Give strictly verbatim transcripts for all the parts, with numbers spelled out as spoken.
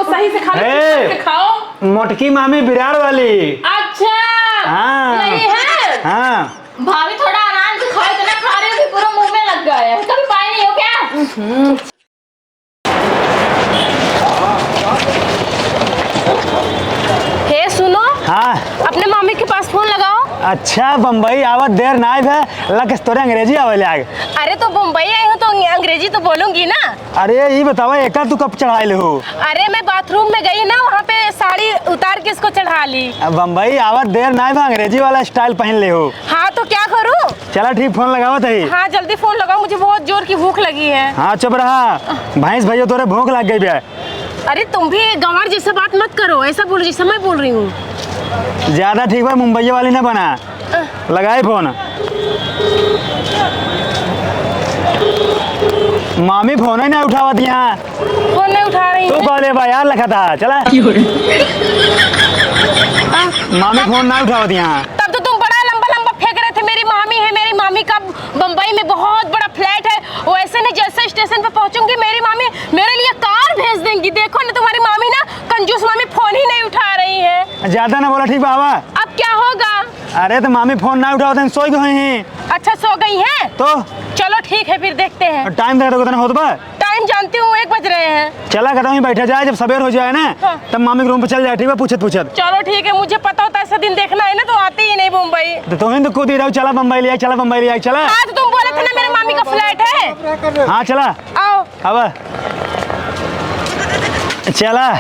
सही से खाना ए! ठीक से खाओ। मोटकी मामी बिरार वाली। अच्छा, हाँ। यही है? हाँ। भाभी, थोड़ा आराम से खाओ, इतना खा रही हो कि पूरा मुंह में लग गया है। कभी पाए नहीं हो क्या? हे सुनो, हाँ। अपने मामी के पास फोन लगाओ। अच्छा, बम्बई आवत देर नाई भे, लकस तोरे अंग्रेजी आवे लाग। अरे तो बम्बई आई हूँ तो अंग-, अंग्रेजी तो बोलूंगी ना। अरे ई बतावा, एका तू कब चढ़ाई ले हो? अरे मैं बाथरूम में गई ना, वहाँ पे साड़ी उतार के इसको चढ़ा ली। अब बम्बई आवत देर नाई भे, अंग्रेजी वाला स्टाइल पहन ले हो। हाँ तो क्या करूँ? चला ठीक, फोन लगावत है। हाँ, जल्दी फोन लगाओ, मुझे बहुत जोर की भूख लगी है। हाँ, चुप रहा। भैंस भैया, तोरे भूख लग गई बे। अरे, तुम भी गंवार जैसे बात मत करो, ऐसा बोलो जैसे मैं बोल रही हूँ। ज्यादा ठीक बा, मुंबई वाली ना बना। लगाई फोन। मामी फोन ही ना उठावत यहाँ। फोन नहीं उठा रही तू है। कॉले बा यार, लखा था, चला। मामी फोन ना उठावत यहाँ। तब तो तुम बड़ा लंबा लंबा फेंक रहे थे, मेरी मामी है, मेरी मामी का बम्बई में बहुत बड़ा फ्लैट है, वैसे नहीं, जैसे स्टेशन पे पहुंचूंगी, मेरी मामी मेरे लिए कार भेज देंगी। देखो ना, तुम्हारी मामी ना, कंजूस मामी फोन ही नहीं उठा रही है। ज्यादा ना बोला, ठीक बा, आवा। अब क्या होगा? अरे, तो मामी फोन ना उठावत हैं, सोई गई हैं। अच्छा, सो गई हैं? तो? चलो, ठीक है, फिर देखते हैं। टाइम देखा तो कितना होत बा? टाइम जानती हूँ, एक बज रहे हैं। चला, कहता हूँ, बैठा जाए, जब सवेर हो जाए ना, हाँ। तब मामी के रूम पे चल जाए, ठीक बा? पूछत पूछत। चलो, ठीक है, मुझे पता होता ऐसा दिन देखना है ना, तो आती ही नहीं मुंबई। तो तुम ही तो कूदी रहो, चला बम्बई ले आई, चला बम्बई ले आई, चला। हाँ, तो तुम बोले थे ना, मेरे मामी का फ्लैट है। हाँ, चला। आओ। अब चला।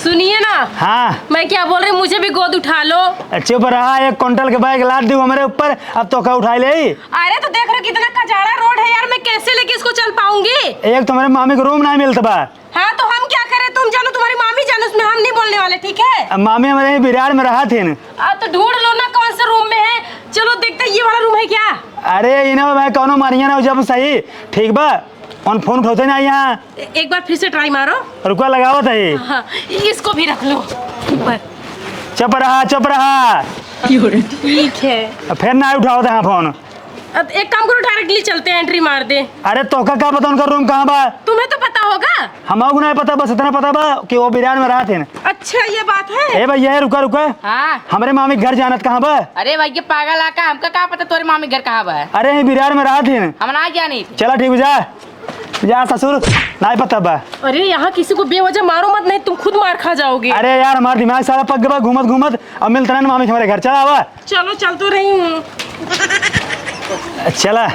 सुनिए ना। हाँ। मैं क्या बोल रही हूँ, मुझे भी गोद उठा लो। चुप रहा, एक कुंटल के बैग लाद दी हमरे ऊपर, अब तो का उठाई ले। अरे तो देख रहे हो कितना कजाड़ा रोड है यार, मैं कैसे लेके इसको चल पाऊंगी? एक तो मेरे मामी को रूम नहीं मिलता बा। हाँ तो हम क्या करें, तुम जानो, तुम्हारी मामी जानो, उसमें हम नहीं बोलने वाले, ठीक है? अब मामी हमारे यहीं बिरार में रहा थे न। अब तो ढूंढ लो ना कौन से रूम में है। चलो देखते हैं, ये वाला रूम है क्या? अरे इन्हें मैं कौनो मारिया ना हो जब सही, ठीक बा? उन फोन उठाते ना यहाँ। ए-, एक बार फिर से ट्राई मारो। रुका, लगावत है। हाँ, इसको भी रख लो ऊपर। चुप रहा, चुप रहा। ठीक है। अब फिर ना उठावत है फोन। अब एक काम करो, डायरेक्टली चलते हैं, एंट्री मार दे। अरे तोका का पता उनका रूम कहाँ बा? तुम्हें तो पता होगा। हमको नहीं पता, बस इतना पता बा कि वो बिरार में रहत हैं। अच्छा, ये बात है। ए भैया, रुका, रुका। हाँ। हमरे मामी के घर जानत कहाँ बा? अरे भैया, पागल आ का? हमका का पता तोरे मामी घर कहाँ बा? अरे, यहीं बिरार में रहत हैं। हम ना जानी। चला, ठीक बा, जा। जा ससुर, नाई पता बा। अरे, यहाँ किसी को बेवजह मारो मत, नहीं तुम खुद मार खा जाओगे। अरे यार, हमार दिमाग सारा पक गवा घूमत घूमत। अब मिलत रहन मामी के हमरे घर, चला आवा। चलो, चल तो रही हूँ। चला।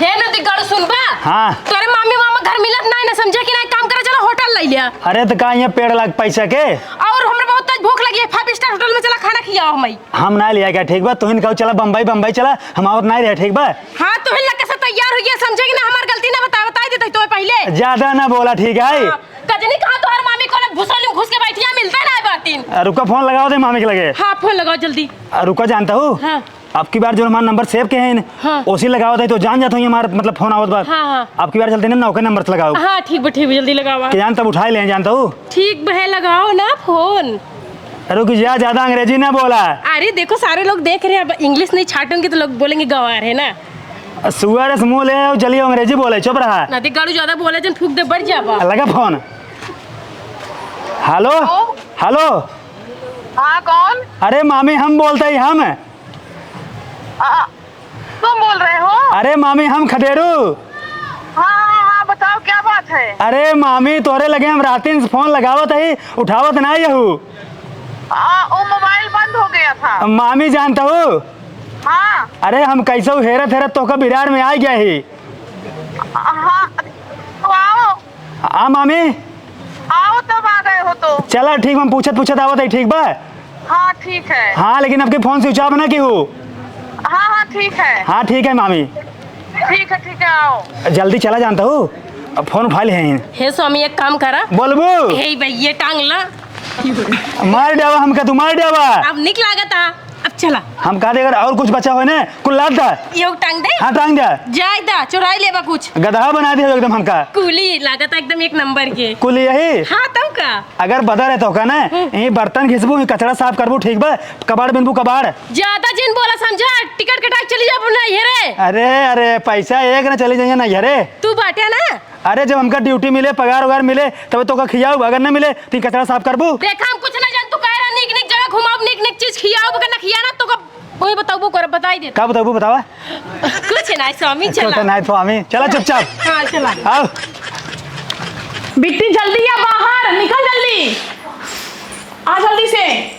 हे नदी गड़ू, सुनबा? हाँ। तोरे मामी मामा घर मिलत नाई ना, समझा कि नाई? काम करे, चला होटल ले लिया। अरे तो का यहाँ पेड़ लाग पैसा के? और हमरे बहुत तेज भूख लगी है, फाइव स्टार होटल में चला खाना खियाओ हमें। हम ना लिया क्या, ठीक बा? तुहिन कहू चला बम्बई, बम्बई चला, हम आवत नाई रहे, ठीक बा? हाँ, तुहिन लगे से तैयार हो गया, समझे कि ना? हमार गलती ना बता, बताई देते तो पहले। ज्यादा ना बोला, ठीक है? हाँ, कजनी कहाँ तोहर मामी को ना भुसड़ी में घुस के बैठिया, मिलते ना बातिन। आ, रुका, फोन लगाओ दे मामी के लगे। हाँ, फोन लगाओ जल्दी। आ, रुका, जानता हूँ। हाँ। अब की बार जो हमार नंबर सेव के हैं, हाँ। ओसी लगावत है तो जान जात हो हमार, मतलब, फोन आवत बा। हाँ, हाँ। अब की बार चलते ना नौके नंबर से लगाओ। हाँ, ठीक बा, ठीक बा, जल्दी लगावा। के जान तब उठाई ले, जानता हूँ। ठीक बा, है, लगाओ ना फोन। अरे रुक जा, ज्यादा अंग्रेजी ना बोला। अरे देखो, सारे लोग देख रहे हैं, अब इंग्लिश नहीं छाटूंगी तो लोग बोलेंगे गंवार है ना। सुअर से मुंह ले, चलिए अंग्रेजी बोले, चुप रहा। ना ते गाड़ू ज्यादा बोले, जन फूक दे, बढ़ जाबा। लगा फोन। हेलो। हेलो। हेलो। हाँ, कौन? अरे मामी, हम बोलते ही, हम। आ, तुम बोल रहे हो? अरे मामी, हम खदेरू। हाँ, हाँ, हाँ, बताओ, क्या बात है? अरे मामी, तोहरे लगे हम रातिन से फोन लगावत ही, उठावत नाई हू। आ, वो मोबाइल बंद हो गया था। मामी, जानता हूँ? हाँ। अरे, हम कैसे हेरत हेरत तोहका बिरार में आ गया ही। हाँ, तो आओ। आ मामी। आओ, तब आ गए हो तो। चला ठीक, हम पूछत पूछत आवत है, ठीक बा? हाँ, ठीक है। हाँ, लेकिन आपके फोन स्विच ऑफ ना की हो। हाँ, हाँ, ठीक है। हाँ, ठीक है मामी। ठीक है, ठीक है, आओ। जल्दी चला, जानता हूँ, अब फोन उठा ले हैं। हे स्वामी, एक काम करा। बोलबू? हे भाई, ये टांग ला। मार डावा हमका, तू मार डावा। अब निक लागत आ। चला। हम कहा दे, अगर और कुछ बचा होय ना, कुल लाद दा। यो टांग दे। हाँ, टांग दे। जाय दा, चोराई लेबा कुछ। गदहा बना दे हो एकदम हमका। कुली लागत एकदम एक नंबर के। कुली यही? हाँ, तब का? अगर बदर है तो का ना, हम्म। यही बर्तन घिसबू, यही कचरा साफ करबू, ठीक बा? कबाड़ बिनबू, कबाड़। ज्यादा जिन बोला समझा, टिकट कटा के चली जा अपना ये रे। अरे, अरे, पैसा एक ना चली जाइए ना ये रे। तू बाटे ना। अरे, जब हमका ड्यूटी मिले, पगार वगार मिले, तब तो का खियाऊ, अगर ना मिले, तो कचरा साफ करबू। देखा, हम कुछ ना जान, तू कह रहा, नीक नीक जगह घुमाओ, नीक नीक चीज खियाओ, अगर ना खिया ना, तो का वही बताबू कर, बताई दे। का बताबू, बतावा? कुछ ना, स्वामी, चला। कुछ ना, स्वामी, चला चुपचाप। हाँ, चला। आओ। बिट्टी, जल्दी आ बाहर, निकल जल्दी। आ जल्दी से।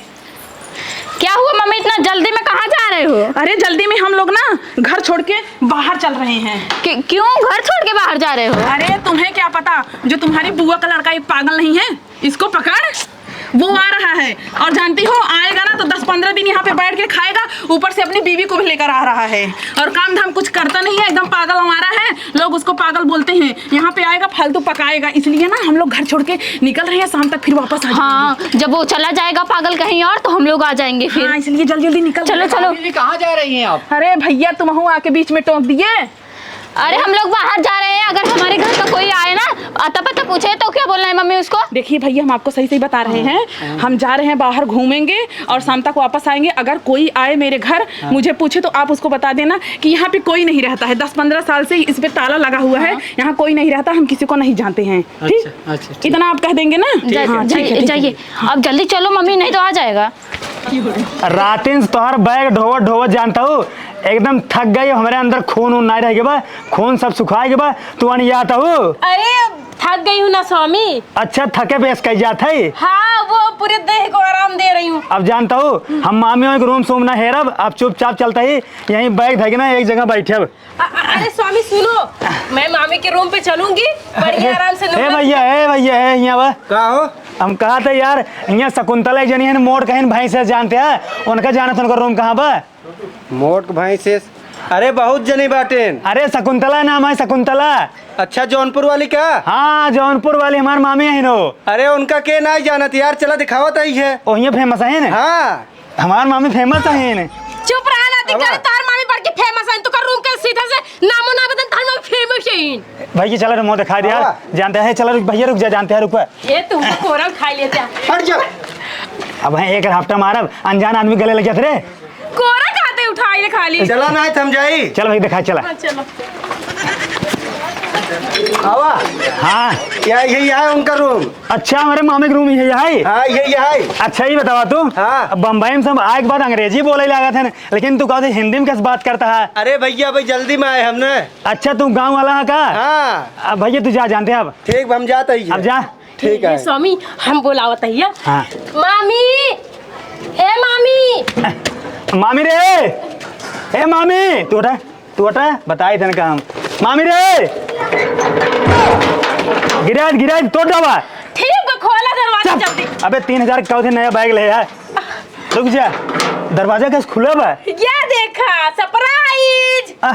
क्या हुआ मम्मी, इतना जल्दी में कहाँ जा रहे हो? अरे, जल्दी में हम लोग ना घर छोड़ के बाहर चल रहे हैं। कि-, क्यों घर छोड़ के बाहर जा रहे हो? अरे, तुम्हें क्या पता, जो तुम्हारी बुआ का लड़का एक पागल नहीं है, इसको पकड़, वो आ रहा है। और जानती हो, आएगा ना तो दस पन्द्रह दिन यहाँ पे बैठ के खाएगा, ऊपर से अपनी बीवी को भी लेकर आ रहा है। और काम धाम कुछ करता नहीं है, एकदम पागल आवारा है। लोग उसको पागल बोलते हैं। यहाँ पे आएगा, फालतू पकाएगा, इसलिए ना हम लोग घर छोड़ के निकल रहे हैं। शाम तक फिर वापस आ जाएंगे। हाँ, जब वो चला जाएगा पागल कहीं और, तो हम लोग आ जाएंगे फिर। हाँ, इसलिए जल्दी जल्दी निकल चलो, रहे हैं। चलो। भाभी जी, कहाँ जा रही हैं आप? अरे भैया, तुमहू आके बीच में टोक दिए। अरे, हम लोग बाहर जा रहे हैं, अगर हमारे घर का कोई आए ना, आता पता पूछे तो क्या बोलना है मम्मी उसको? देखिए भैया, हम आपको सही सही बता रहे हैं, हम जा रहे हैं बाहर घूमेंगे और शाम तक वापस आएंगे। अगर कोई आए मेरे घर, हाँ। मुझे पूछे तो आप उसको बता देना कि यहाँ पे कोई नहीं रहता है। दस पन्द्रह साल से इस पे ताला लगा हुआ है, हाँ। यहाँ कोई नहीं रहता, हम किसी को नहीं जानते हैं। ठीक? अच्छा, अच्छा, ठीक। इतना आप कह देंगे ना? ठीक है। हाँ, ठीक है, जाइए, ठीक है। जाइए। अब जल्दी चलो मम्मी, नहीं तो आ जाएगा। रातिन से तोहर बैग ढोवत ढोवत जानता हूँ, एकदम थक गई। हमरे अंदर खून वून नाहीं रह गए बा, खून सब सुखाए गए बा। तू अनियात हूँ। अरे, थक गई हूँ ना स्वामी। अच्छा, थके बेस कही जात है। हाँ, वो पूरे देह को आराम दे रही हूँ। अब जानता हूँ, हम मामी के रूम सूम ना हेरब, आप चुपचाप चलता ही यहीं बैग धके ना एक जगह बैठे अब। अ-, अ-, अरे स्वामी सुनो, मैं मामी के रूम पे चलूंगी, बढ़िया आराम से ए नूडल्स भैया, ए भैया, ए यहाँ बा। का हो? हम कहा थे यार, यहाँ शकुंतला एक जनी है ना, मोट कहीं भैंस है, जानते हैं उनका, जानत उनका रूम कहाँ बा? मोट भैंस है? अरे बहुत जनी बाटेन। अरे शकुंतला नाम है, शकुंतला। अच्छा, जौनपुर वाली का? हाँ, जौनपुर वाली हमार मामी है नो। अरे उनका के नाहीं जानत यार, चला दिखावत आई है। ओ, ये फेमस है ना? हाँ। हमार मामी फेमस है ने। चुप रहा ना, दिक्कत है, तोहार मामी बड़की फेमस है, तू का रूम के सीधे से नामो ना बदन, तोहार मामी फेमस है। भाई, ये चला रे, मुँह दिखा दे यार। हाँ। जानते हैं, चला रुक भैया, रुक जा, जानते हैं, रुक। ये तुमको कोरल खा लेते हैं। हट जा। अब है एक हफ्ता मारब, अनजान आदमी गले लग जाते रे। कोरा खाते उठाई ले खाली। चला ना, हम जाई। चल भाई, दिखा, चला। हाँ, चलो। आवा। हाँ। या, यही है उनका रूम। अच्छा, हमारे मामी के रूम यही है? हाँ, यही है। अच्छा, ये बतावा तू। हाँ। अब बम्बई में सब आए के बाद अंग्रेजी बोले लागत है ना, लेकिन तू कहते हिंदी में कैसे बात करता है? अरे भैया, भाई जल्दी में आए हम ना। अच्छा, तू गाँव वाला है का? हाँ। अब भैया तू जा, जानते हैं अब। ठीक, हम जाते ही अब हैं। जा। ठीक है। स्वामी, हम बोलावत है। हाँ। मामी, ए मामी। मामी रे, ए मामी, तू उठा। तू हटा, बताई तन काम। मामी रे! गिराज, गिराज, तोड़ दबा। ठीक बा, खोला दरवाजा चुप। जल्दी। अबे, तीन हजार का उठे नया बैग ले यार। रुक जा। दरवाजा कैसे खुला बा? ये देखा, सरप्राइज। आ,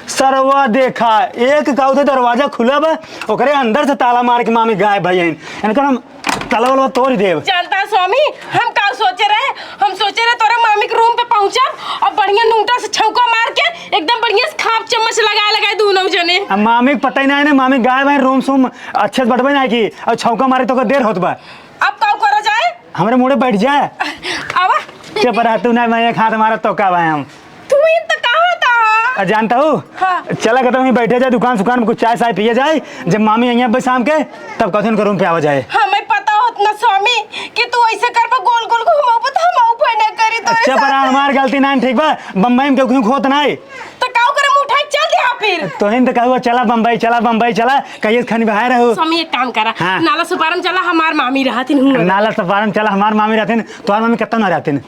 सरवा देखा, एक का उठे दरवाजा खुला बा, ओकरे अंदर से ताला मार के मामी गायब भई हईन। इनकर हम तलवा वलवा तोड़ देब। जानता है स्वामी, हम का सोचे रहे? हम सोचे रहे तोरा मामी के रूम पे पहुंचब और बढ़िया नूटा से छौका मार के एकदम बढ़िया से खाप चम्मच लगा लगा दूनों जने। अब मामी के पता ही ना है ना, मामी गायब है, रूम सूम अच्छे से बटबे ना की, और छौका मारे तो का देर होत बा। अब का करा जाए? हमरे मुड़े बैठ जा। आवा। चुप रह तू, ना मैं एक हाथ मारा तो का भाई हम। तू इन त कहाँ था? आ, जानता हूँ? हाँ। चला कहता हूँ, बैठे जाए दुकान सुकान में, कुछ चाय साय पिए जाए। जब मामी आई है शाम के, तब कहते उनके रूम पे आवा जाए। हमें पता होत ना स्वामी कि तू ऐसे करबा, गोल गोल घुमाऊ, पता हम ऊपर ना करी तो अच्छा, पर हमार गलती ना, ठीक बा? बम्बई में क्यों, क्यों खोत ना है? तो काऊ करे, मुंह उठाए चल दे यहाँ फिर। तोहिन तो कहूँ, चला बम्बई, चला बम्बई, चला, कहिए खानी बाहर रहो। स्वामी एक काम करा, हाँ। नाला सुपारन चला, हमार मामी रहतिन हूँ। नाला सुपारन चला, हमार मामी रहतिन, तोहार मामी कत्ता ना रहतिन?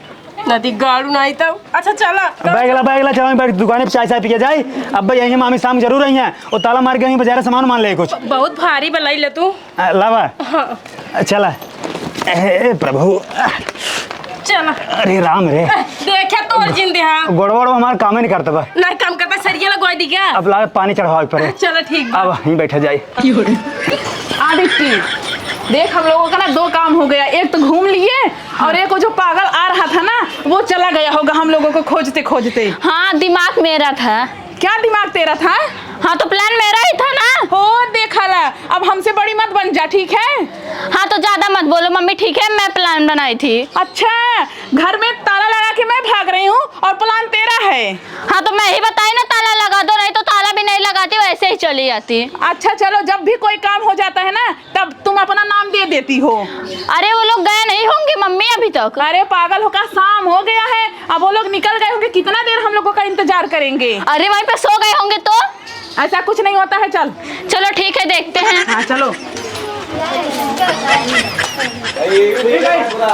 नदी गाड़ू नहीं तो। अच्छा, चला। बैग ला, बैग ला, चला, बैठ दुकाने पे चाय, चाय पी के जाए। अब भाई, यहीं मामी शाम जरूर आई हैं। वो ताला मार के यहीं बाजारे सामान मान ले कुछ। बहुत भारी बलाई ले तू। आ, लावा। हाँ। चला। ए, ए, प्रभु। चला। अरे राम रे। देखे तोर जिंदे हाँ। गोड़ वोड़ हमार काम ही नहीं करता बा। नहीं काम करता, सरिया लगवा दी क्या? अब लावे पानी चढ़ावे पर। चलो ठीक बा। अब यहीं बैठा जाए। आदित्य। देख, हम लोगों का ना दो काम हो गया, एक तो घूम लिए और एक वो जो पागल आ रहा था ना, वो चला गया होगा हम लोगों को खोजते खोजते। हाँ, दिमाग मेरा था। क्या दिमाग तेरा था? हाँ, तो प्लान मेरा ही था ना। हो, देखा ला, अब हमसे बड़ी मत बन जा, ठीक है? हाँ, तो ज्यादा मत बोलो मम्मी, ठीक है? मैं प्लान बनाई थी। अच्छा, घर में ताला लगा के मैं भाग रही हूँ और प्लान तेरा है। हाँ, तो मैं ही बताई ना, ताला लगा दो, नहीं तो ताला भी नहीं लगाती, वैसे ही चली जाती। अच्छा, चलो, जब भी कोई काम हो जाता है ना, तब तुम अपना नाम दे देती हो। अरे, वो लोग गए नहीं होंगे मम्मी अभी तक। अरे पागल हो का, शाम हो गया है, अब वो लोग निकल गए होंगे, कितना देर हम लोगों का इंतजार करेंगे? अरे, वहीं पे सो गए होंगे तो। ऐसा कुछ नहीं होता है, चल। चलो ठीक है, देखते हैं। हाँ, चलो।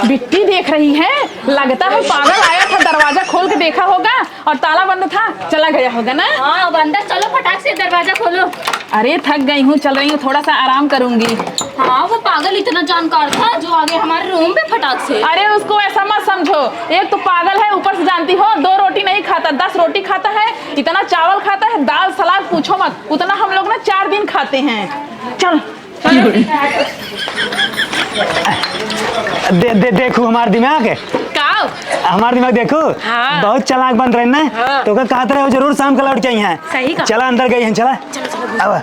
बिट्टी देख रही है, लगता है पागल आया था, दरवाजा खोल के देखा होगा और ताला बंद था, चला गया होगा ना। हाँ, अब अंदर चलो, फटाक से दरवाजा खोलो। अरे थक गई हूँ, चल रही हूँ, थोड़ा सा आराम करूंगी। हाँ, वो पागल इतना जानकार था जो आ गया हमारे रूम पे फटाक से। अरे उसको ऐसा मत समझो, एक तो पागल है, ऊपर से जानती हो दो रोटी नहीं खाता, दस रोटी खाता है, इतना चावल खाता है, दाल सलाद पूछो मत, उतना हम लोग ना चार दिन खाते हैं। चल। दे, दे, देखू हमार दिमाग। का? हमार दिमाग देखू। हाँ। बहुत चालाक बन रहे ना। हाँ। तो का कहत रहे हो, जरूर शाम का लौट के आई हैं। सही का। चला अंदर गई हैं, चला। चलो, चलो। अब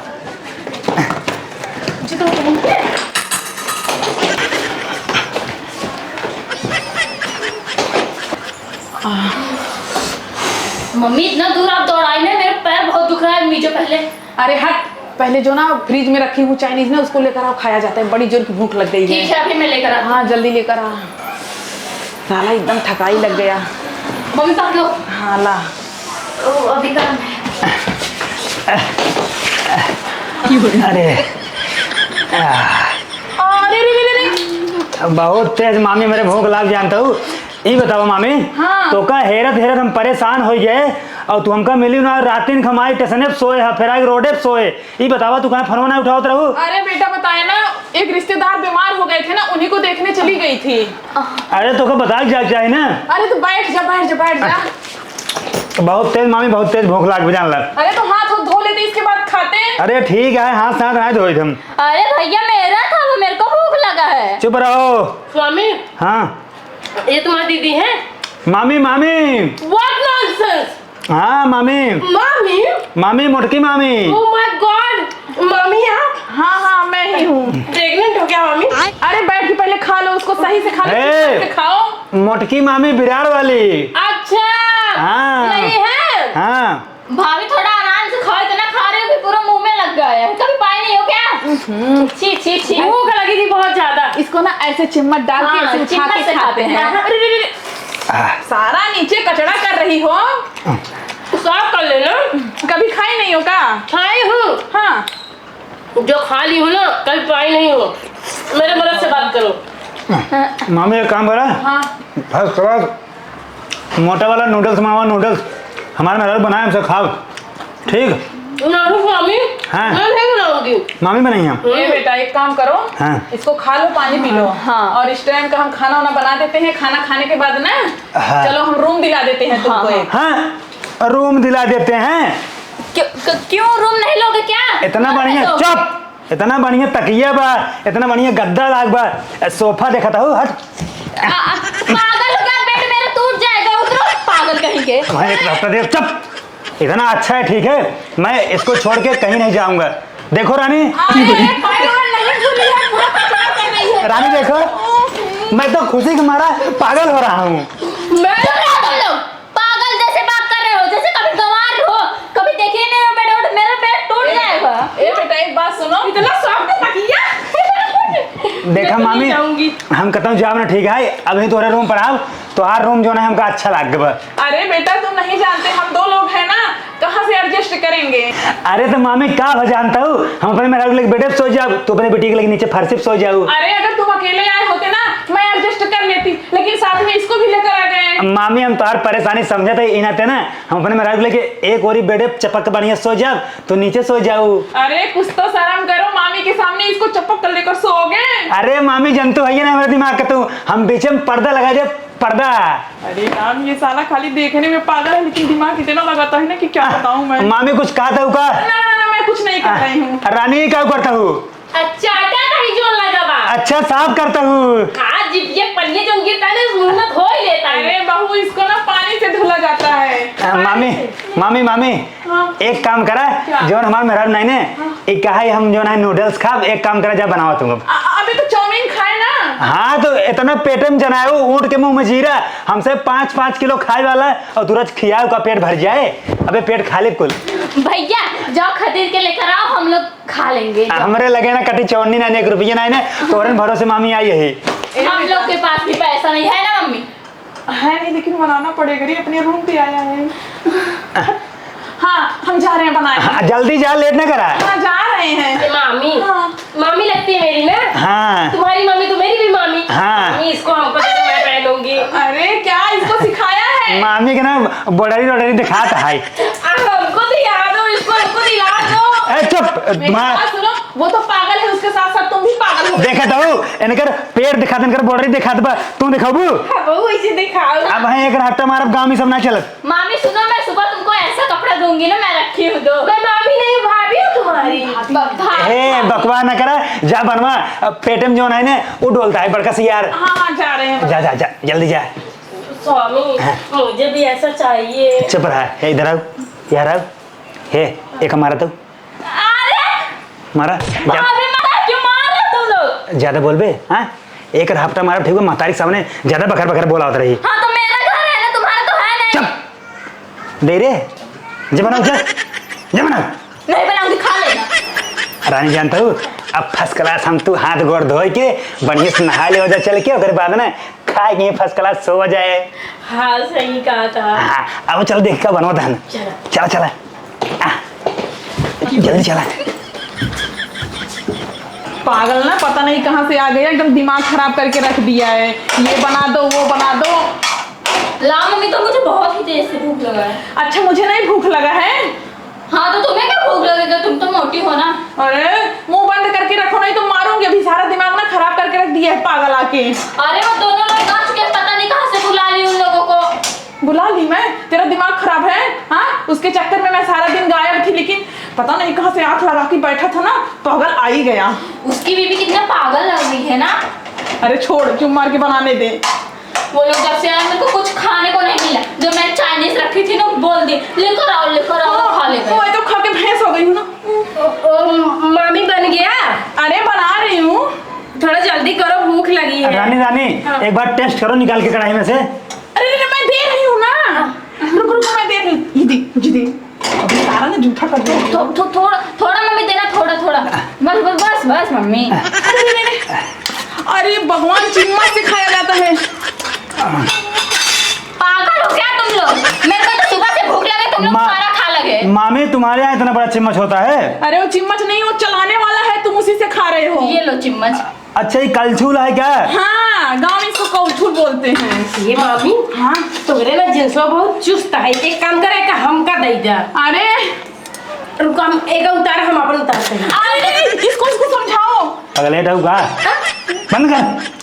मम्मी, इतना दूर आप दौड़ाई ना, मेरा पैर बहुत दुख रहा है, नीचे पहले। अरे हट, पहले जो ना फ्रिज में रखी हूँ चाइनीज ना, उसको लेकर आओ, खाया जाता है, बड़ी जोर की भूख लग गई है। ठीक है, अभी मैं लेकर आती हूँ। हाँ, जल्दी लेकर आ। साला एकदम थकाई लग गया। मम्मी, पकड़ो। हाँ, ला। ओ, अभी गरम है। अरे। अरे रे रे रे रे। बहुत तेज मामी, मेरे भूख लाग जानता हूँ। ई बतावा मामी, हाँ। तोका हेरत हेरत हम परेशान होइ गए और तू हमका मिली ना, रातिन खमाई टेसने पे सोए हा, फिर आके रोडे पे सोए। ई बतावा तू काहे फोनवा ना उठावत रहू? अरे बेटा बताए ना, एक रिश्तेदार बीमार हो गए थे ना, उन्हीं को देखने चली गई थी। अरे तोका बताए जाए के चाही ना। अरे तू बैठ जा, बैठ जा, बैठ जा। बहुत तेज मामी, बहुत तेज भूख लाग भी जानला। अरे तो हाथ उथ धो लेते, इसके बाद खाते। अरे ठीक है, हाथ साथ ना धोई हम। अरे भैया मेरा था वो, मेरे को भूख लगा है। चुप रहो। स्वामी। हाँ। ये तुम्हारी दीदी है? मामी, मामी। What nonsense? हाँ, मामी। मामी? मामी, मोटकी मामी। Oh my God, मामी आप? हाँ, हाँ, मैं ही हूँ। Pregnant हो क्या मामी? अरे बैठ के पहले खा लो, उसको सही से खा लो, ए, ठीक से खाओ। मोटकी मामी बिराड़ वाली। अच्छा, हाँ। यही है? हाँ। भाभी, थोड़ा आराम से खाओ, इतना खा रहे हो कि पूरा मुंह में लग गया है। कभी पाए नहीं हो क्या? हम्म। छी, छी, छी। भूख लगी थी बहुत ज्यादा। इसको ना ऐसे चिम्मच डाल के हाँ, ऐसे उठा चिम्मच के से खाते खाते हैं। हैं। हाँ, अरे, अरे, अरे। आह। सारा नीचे कचड़ा कर रही हो। साफ कर लेना। कभी खाई नहीं हो का? खाई हूँ। हाँ। जो खा ली हूँ ना, कभी पाई नहीं हूँ। मेरे मर्द से बात करो। मामी, एक काम करा। हाँ। First class मोटा वाला noodles मंगावा, noodles। हमारे मेहरारू बनाए, हमसे खाओ। ठीक? नहीं स्वामी, हाँ। मैं नहीं बनाऊंगी। मामी बनाई हैं। ए बेटा, एक काम करो, हाँ। इसको खा लो, पानी पी लो। हाँ। और इस time का हम खाना वाना बना देते हैं, खाना खाने के बाद ना, हाँ। चलो हम room दिला देते हैं तुमको हाँ। एक। हाँ, room दिला देते हैं। क्यों, क-, क्यों room नहीं लोगे क्या? इतना बढ़िया, चुप। इतना बढ़िया तकिया बा, इतना बढ़िया गद्दा लाग बा, ए, sofa देखत हूँ, हट। आ, आ, पागल हो गया, bed मेरा टूट जाएगा, उतरो, पागल कहीं के। मैं एक हफ्ता देख, चुप। इतना अच्छा है, ठीक है, मैं इसको छोड़ के कहीं नहीं जाऊंगा। देखो रानी। अरे, कोई और नहीं भूली है, पूरा कचरा कर रही है। रानी देखो, मैं तो खुशी के मारा पागल हो रहा हूँ। मैं तो पागल हूँ। पागल जैसे बात कर रहे हो, जैसे कभी गंवार हो, कभी देखे नहीं हो bed, और मेरा bed टूट जाएगा। ए बेटा, एक बात सुनो। इतना soft तकिया। देखा मैं तो नहीं मामी, जाऊंगी। हम कहता हूँ जाओ ना, ठीक है, अभी तोहरे room पर आओ, तोहार room जो ना हमका अच्छा लाग बा। अरे बेटा, तुम नहीं जानते, हम दो लोग हैं ना, कहाँ से adjust करेंगे? अरे तो मामी, का हो जानता हूँ, हम अपने मेहरारू के लगे बेडे पे सो जाओ, तू अपने बेटी के लगे नीचे फर्श पे सो जाओ। अरे अगर तुम अकेले आए होते ना, मैं adjust कर लेती, लेकिन साथ में इसको भी लेकर आ गए। मामी, हम तोहार परेशानी समझत है, ई नाते ना हम अपने मेहरारू के लेके एक ओरी बेडे पे चपक के बढ़िया सो जाब, तो नीचे सो जाऊ। अरे कुछ तो शर्म करो, मामी के सामने इसको चपक कर लेकर सोओगे? अरे मामी, जनतू है ना हमारे दिमाग का, तू हम बीच में पर्दा लगा दे, पर्दा। अरे राम, ये साला खाली देखने में पागल है, लेकिन दिमाग इतना लगाता है ना कि क्या बताऊं मैं। मामी कुछ कहा था का? ना, ना, ना, मैं कुछ नहीं कर रही हूँ। रानी, का करता हूँ? अच्छा, क्या कहीं जोर लगा बा? अच्छा, साफ करता हूँ। हाँ, जिप ये पन्नी जो गिरता है ना, मुंह में धो ही लेता है। अरे बहू, इसको ना पानी से धुला जाता है। अ, मामी, मामी, मामी, हाँ। एक काम करा, क्या? जौन हमार मेहरारू नहीं ने, हाँ। एक कहा है, हम जौन है noodles खाब, एक काम करा, जा बनावा तुम अब। अ-, अभी तो चाउमीन खाए ना। हाँ, तो इतना पेटे में जनायो, ऊँट के मुँह में जीरा, हमसे पाँच पाँच किलो खाए वाला, और तुरंत खियाओ का पेट भर जाए। अबे पेट खाली कुल। भैया, जाओ खरीद के लेकर आओ, हम लोग खा लेंगे, आ, जाओ। हमरे लगे ना कटी चौन्नी ना, एक रुपया ना, ना, तोरन भरोसे मामी आई है। हम लोग के पास भी पैसा नहीं है ना मम्मी। है नहीं, लेकिन बनाना पड़ेगा रे, अपने रूम पे आया है। हाँ, हम जा रहे हैं बनाए। हाँ, जल्दी जा, लेट ना करा। हाँ, जा रहे हैं। ए, मामी। हाँ। मामी लगती है मेरी ना। हाँ। तुम्हारी मामी तो मेरी भी मामी। हाँ। मामी, इसको हमको दे दो, मैं पहनूंगी। अरे, क्या इसको सिखाया है? मामी के ना बोडरी रोडरी दिखात है। आ, हमको दिला दो, इसको हमको दिला दो। ए, चुप, मेरी माँ। बात सुनो, वो तो पागल है, उसके साथ साथ तुम भी पागल हो। देखत हूँ, इनकर पेट दिखात, इनकर बोडरी दिखात बा, तू दिखाबू? हाँ, बहू, ऐसे दिखाओ। अब है एक हफ्ता मारब, गाँव में सब ना चलत। मामी सुनो, मैं सुबह तुमको ऐसा कपड़ा दूंगी ना, मैं रखी हूँ दो। मैं मामी नहीं, भाभी हूँ तुम्हारी। ब-, भा-, हे, भाभी। बकवा न करा, जा बनवा, अब पेटे में जौन है ना, वो डोलता है बड़का सियार। हाँ, हाँ, जा रहे हैं। जा, जा, जा, जल्दी जा। स्वामी, हाँ। मुझे भी ऐसा चाहिए। चुप रहा, हे, इधर आओ, यार आओ। हे, एक हमारा तो। अरे! मारा, जा-, अरे, मारा, क्यों मार रहे हो तुम लोग? ज्यादा बोलबे, हाँ? एक हफ्ता मारा, ठीक है, महतारी के सामने ज्यादा बकर बकर बोला होता रही। हाँ, तो मेरा घर है ना, तुम्हारा तो है नहीं। चुप! दे रे, जे बनाओ, जा, जे बनाओ। नहीं बनाऊंगी, खा लेना। रानी जानता हूँ, अब first class हम तू हाथ गोड़ धोए के बढ़िया से नहा ले, वजह चल के, ओकरे बाद ना खाए के first class सो जाए। हाँ, सही कहा था। हाँ, अब चल देख का बनवा दहन। चला। चला, चला। आ, जल्दी चला। पागल ना, पता नहीं कहाँ से आ गया, एकदम दिमाग खराब करके रख दिया है। ये बना दो, वो बना दो। ला मम्मी, तो मुझे बहुत ही तेज से भूख लगा है। अच्छा, मुझे नहीं भूख लगा है। हाँ, तो तुम्हें क्या भूख लगेगा, तुम तो मोटी हो ना। अरे, मुंह बंद करके रखो, नहीं तो मारूंगी अभी। सारा दिमाग ना खराब करके रख दिया है पागल आके। अरे, वो दोनों लोग आ चुके हैं, पता नहीं कहाँ से बुला ली उन लोगों को। बुला ली मैं? तेरा दिमाग खराब है, हाँ? उसके चक्कर में मैं सारा दिन गायब थी, लेकिन पता नहीं कहाँ से आंख लगा के बैठा था ना, पागल आ ही गया। उसकी बीवी कितना पागल लग रही है ना। अरे छोड़, चुप मार के बनाने दे। वो लोग जब से आए, मेरे को कुछ खाने को नहीं मिला। जो मैं Chinese रखी थी ना, बोल दी, "लेकर आओ, लेकर आओ, हाँ, खा लेंगे।" वो तो खा के भैंस हो गई हूँ ना। ओ, ओ, मामी बन गया? अरे, बना रही हूँ। थोड़ा जल्दी करो, भूख लगी है। रानी, रानी, हाँ। एक बार taste करो निकाल के कढ़ाई में से। अरे, अरे, मैं दे रही हूँ ना। हाँ। रुक, रुक, मैं दे रही हूँ। ये दे, मुझे दे। अभी सारा ना जूठा कर दे। थो-, थो-, थोड़ा, थोड़ा मम्मी देना, थोड़ा, थोड़ा। बस, बस, बस, बस मम्मी। अरे, अरे, अरे। अरे भगवान, चिम्मच से खाया जाता है। पागल हो क्या तुम लोग? मेरे को तो सुबह से भूख लगे, तुम लोग मा-, सारा खा लगे। मामी, तुम्हारे यहाँ इतना बड़ा चिम्मच होता है? अरे वो चिम्मच नहीं, वो चलाने वाला है, तुम उसी से खा रहे हो। ये लो चिम्मच। अच्छा, ये कलछुल है क्या? हाँ, गाँव में इसको कलछुल बोलते हैं। ये मामी, हाँ। तोहरे ना जिन्सवा बहुत चुस्त है, एक काम करे का हमका दे दे। अरे रुको, हम एक उतार, हम अपन उतारते हैं। अरे, इसको, इसको समझाओ। पगले रहू का? हाँ? बंद कर।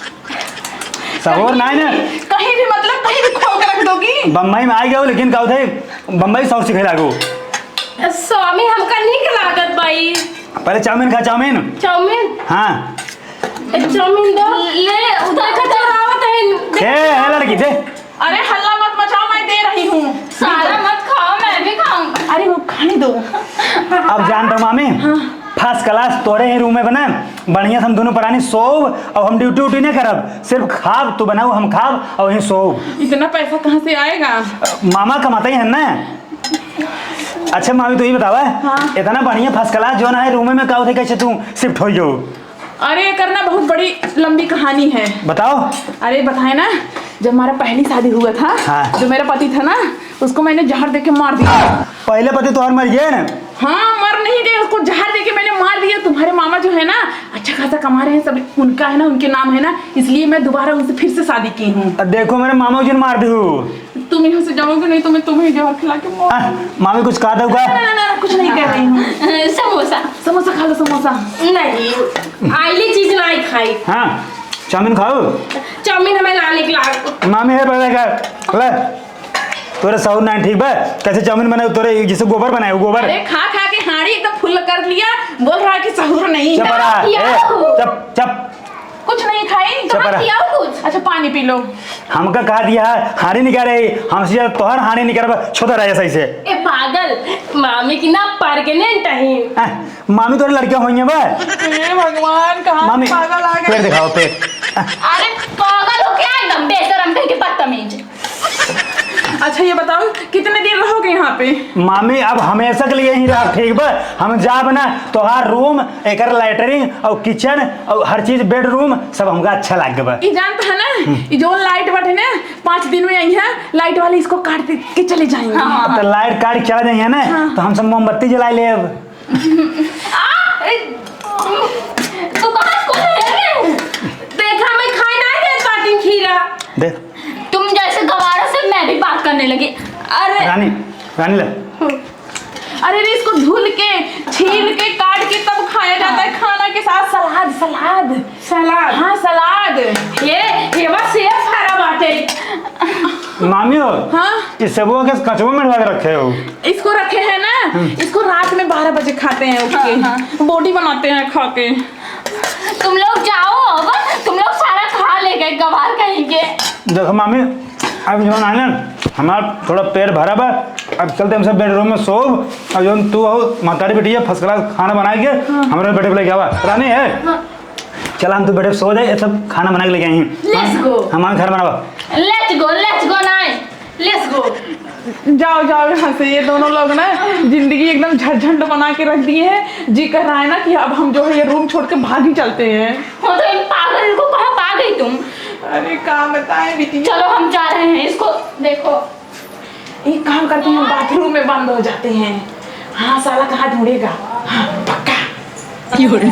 सहूर ना है ना। कहीं भी, मतलब, कहीं भी खोल के रख दोगी? बम्बई में आ गया हो, लेकिन का होता है, बम्बई सहूर सिखे लागू। स्वामी, हमका नीक लागत बाई। पहले चाउमीन खा, चाउमीन। चाउमीन? हाँ। ए, चाउमीन दो। ले, उधर का चोरावत है। ए, ए, लड़की, दे। अरे हल्ला मत मचाओ, मैं दे रही हूँ। सारा मत खाओ, मैं भी खाऊंगा। अरे वो खाने दो। अब जान दो मामी, हाँ। First class तोरे ही रूम में बना, बढ़िया से हम दोनों परानी सोब, और हम ड्यूटी उटी नहीं करब, सिर्फ खाब तू बनाऊ, हम खाब और वहीं सोब। इतना पैसा कहाँ से आएगा? मामा कमाते ही है ना। अच्छा मामी, तू ये बतावा, हाँ। इतना बढ़िया first class जो ना है रूम में, का होते कैसे तू शिफ्ट हो गयो? अरे, एकर ना बहुत बड़ी लंबी कहानी है। बताओ। अरे, बताए ना, जब हमारा पहली शादी हुआ था, हाँ। जो मेरा पति था ना, उसको मैंने जहर दे के मार दिया। पहले पति तोहर मर गए ना? हाँ, मर नहीं गए, उसको जहर दे के मैंने मार दिया। तुम्हारे मामा जो है ना, अच्छा खासा कमा रहे हैं, सब उनका है ना, उनके नाम है ना, इसलिए मैं दोबारा उनसे फिर से शादी की हूँ। अब देखो, मेरे मामा जी ने मार दी हूँ। तुम यहाँ से जाओगे नहीं तो मैं तुम्हें जहर खिला के मार आ, दूंगी। मामी कुछ कहा था क्या? ना, ना, ना, ना, कुछ नहीं कह रही हूँ। समोसा। समोसा खा लो, समोसा। नहीं, आइली चीज नहीं खाई। हाँ, चाउमीन खाओ। चाउमीन हमें लाने के लाग। मामी है पहले का, ले। तोरे सहूर नहीं ठीक बा, कैसे चाउमीन बनाए तोरे, जैसे गोबर बनाए, वो गोबर। अरे खा खा के हांडी एकदम फुल कर लिया, बोल रहा है कि सहूर नहीं है। चुप रहा, ए, चुप, चुप। नहीं, तो चुप रह। किया हो कुछ? अच्छा, पानी पी लो। हमका कहा दिया है, हानि निकारे, हमसे ज्यादा तोहर हानि निकारे, छोटा रहे सही से। ए पागल, मामी की ना परगनेंट ही। आ, मामी तोरे लड़कियां होइए बा। हे भगवान, कहाँ मामी, पागल आ गए? पेट दिखाओ, पेट। अरे पागल हो क्या एकदम, बेशरम कहीं के बदतमीज। अच्छा, ये बताओ, कितने दिन रहोगे यहाँ पे? मामी, अब हमेशा के लिए यहीं रह, ठीक बा? हम जाब ना, तोहार रूम, एकर लैटरिन और किचन और हर चीज, बेडरूम, सब हमका अच्छा लाग बा। ई जानत है ना, ई जो लाइट बाटे ना, पाँच दिन में आई है, लाइट वाले इसको काट दे के चले जाएंगे। हाँ। तो लाइट काट के चला जाइए ना, हाँ। तो हम सब मोमबत्ती जला ले अब। आ, ए, तू कहाँ को है रे? देखा, मैं खाए ना दे पाती खीरा। देख। तुम जैसे गवारों से मैं भी बात करने लगी। अरे रानी, रानी ले। अरे रे, इसको धुल के, छील के, काट के तब खाया जाता है, हाँ। खाना के साथ सलाद, सलाद। सलाद? हाँ, सलाद। ये, ये बस ये सारा बाटे। मामी हो, हाँ? इस सेबुआ के कचुआ में ढुला के रखे हो? इसको रखे हैं ना, हम्म। इसको रात में बारह बजे खाते हैं उठ के। हाँ, हाँ। बॉडी बनाते हैं खा के। तुम लोग जाओ अब, तुम लोग सारा खा ले गए गवार कहीं के। देखो मामी, अब जौन है ना, हमार थोड़ा पेट भरा बा, अब चलते हम सब बेडरूम में सोब। अब जौन तू हो महतारी बेटी है, फर्स्ट क्लास खाना बना के हाँ। हमारे बेडे पे लेके आवा। रानी है, हाँ। चला हम तो बेडे पे सो जाए, ये सब खाना बना के लेके आई हैं। Let's go। हमारे घर बनावा। Let's go, let's go नहीं। Let's go। जाओ, जाओ यहाँ से। ये दोनों लोग ना जिंदगी एकदम झंड बना के रख दिए हैं। जी कर रहा है ना कि अब हम जो है ये रूम छोड़ के भाग ही चलते हैं। हाँ, तो इन पागल को कहाँ पा गई तुम? अरे, का बताएं बिटिया। चलो, हम जा रहे हैं, इसको देखो। एक काम करते हैं, बाथरूम में बंद हो जाते हैं। हाँ, साला कहाँ ढूंढेगा? हाँ, पक्का। क्यों रे?